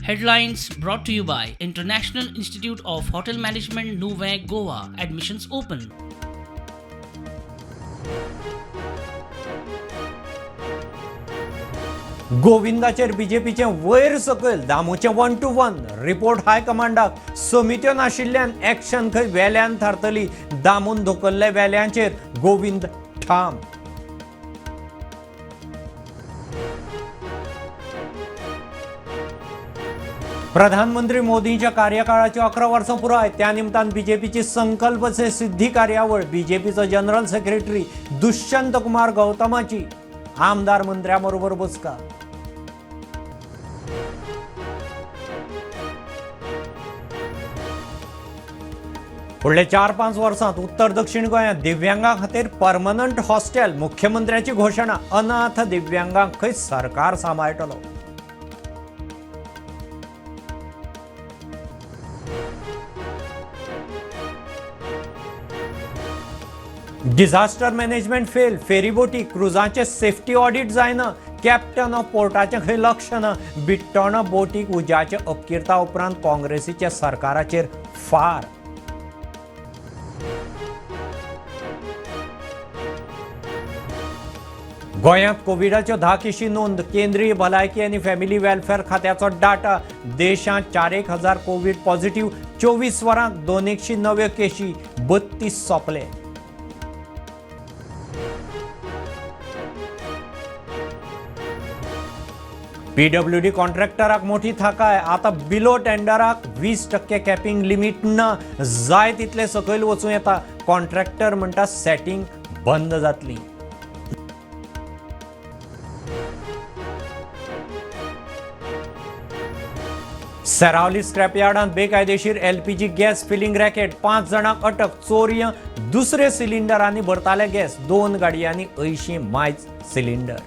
Headlines brought to you by International Institute of Hotel Management, Nuvem, Goa. Admissions open. गोविंदाचेर बीजेपीचें वयर सकयल, दामूचें 1 to 1 report हायकमांडाक. समित्यो नाशिल्ल्यान action खंय वेल्यान थारतली. दामून धोकल्ले वेल्यांचेर गोविंद ठाम. प्रधानमंत्री मोदींच्या कार्यकाळाची 11 वर्सां पुराय. त्या निमतान बीजेपीची संकल्प से सिद्धी कार्यावळ. बीजेपीचो जनरल सेक्रेटरी दुष्यंत कुमार गौतमाची आमदार मंत्र्यांबरोबर बसका. फुडल्या 4-5 वर्सांत उत्तर दक्षिण गोंयांत दिव्यांगां खातीर परमनंट हॉस्टेल, मुख्यमंत्र्याची घोशणा. अनाथ दिव्यांगांक खंय सरकार सांबाळटलो. Disaster management fail. फेरीबोटी, क्रुजांचे सेफ्टी ऑडिट जायना. कॅप्टन ऑफ पोर्टाचें खंय लक्ष ना. बिट्टोणा बोटीक उज्याच्या अपकिर्ता उपरांत काँग्रेसीच्या सरकाराचेर फार. गोंयांत कोविडाच्यो 10 केशी नोंद. केंद्रीय भलायकी आनी फॅमिली वेलफेअर खात्याचो डाटा. देशांत 4 एक हजार कोवीड पॉझिटिव्ह. 24 वरांक 200 नव्यो केशी, 32 सोंपले. पीडब्ल्यूडी कॉन्ट्रॅक्टराक मोठी थाकाय. आता बिलो टेंडराक 20% कॅपिंग लिमीट ना. जाय तितले सकयल वचूं येता. कॉन्ट्रॅक्टर म्हणटा, सेटिंग बंद जातली. सेरावली स्क्रॅप यार्डांत बेकायदेशीर एलपीजी गॅस फिलिंग रॅकेट. पांच जाणांक अटक. चोरयां दुसरे सिलिंडरांनी भरताले गॅस. दोन गाडयांनी 80 मायज सिलिंडर.